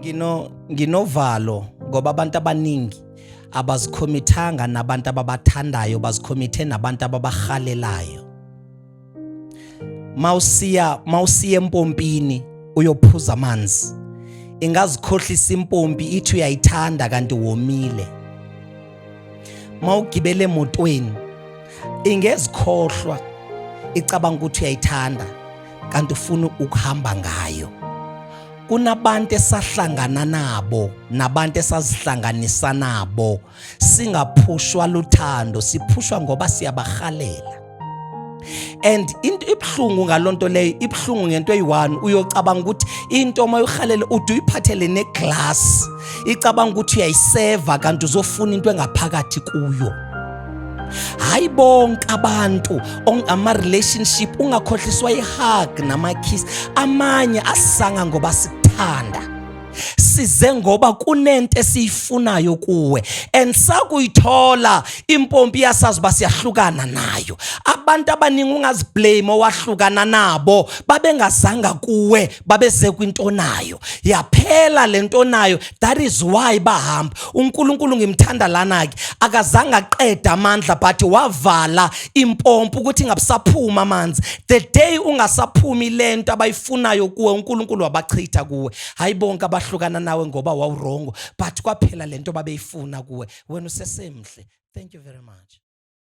Nginovalo ngoba abantu abaningi abazikhomithanga nabantu ababathandayo, bazikhomithe nabantu ababahalelayo. Mawusiya empompini uyophuza amanzi, ingazikhohlisa impompi ithi uyayithanda kanti womile. Mawugibele emotweni, ingezikhohlwa icabanga ukuthi uyayithanda kanti ufuna ukuhamba ngayo. Kunabantu esahlangana nabo nabantu esazihlanganisa nabo singaphushwa luthando, siphushwa ngoba siyabahalela. And into ibuhlungu ngalonto leyo, ibuhlungu ngento eyi-one, uyocabanga ukuthi into uma uyihalele ude uyiphathele neglass, icabanga ukuthi uyayiseva kanti uzofuna into engaphakathi kuyo. Hayi, bonke abantu ama-relationship, ungakhohliswa i-hug nama-kiss. Amanye asanga ngoba sikuthanda, size ngoba kunento esiyifunayo kuwe, and sakuyithola impompi yasazi uba siyahlukana nayo. Abantu abaningi ungaziblame, owahlukana nabo babengazanga kuwe, babeze kwinto nayo, yaphela lento nayo. That is why bahamba. UNkulunkulu ngimthanda lana ke, akazange aqeda amandla, but wavala impompo ukuthi ingabisaphuma amanzi. The day ungasaphumi lento abayifunayo kuwe, uNkulunkulu wabachitha kuwe. Hayi bonke abahlukana nawe ngoba wawuwrong, but kwaphela lento babeyifuna kuwe, wena usesemhle. Thank you very much.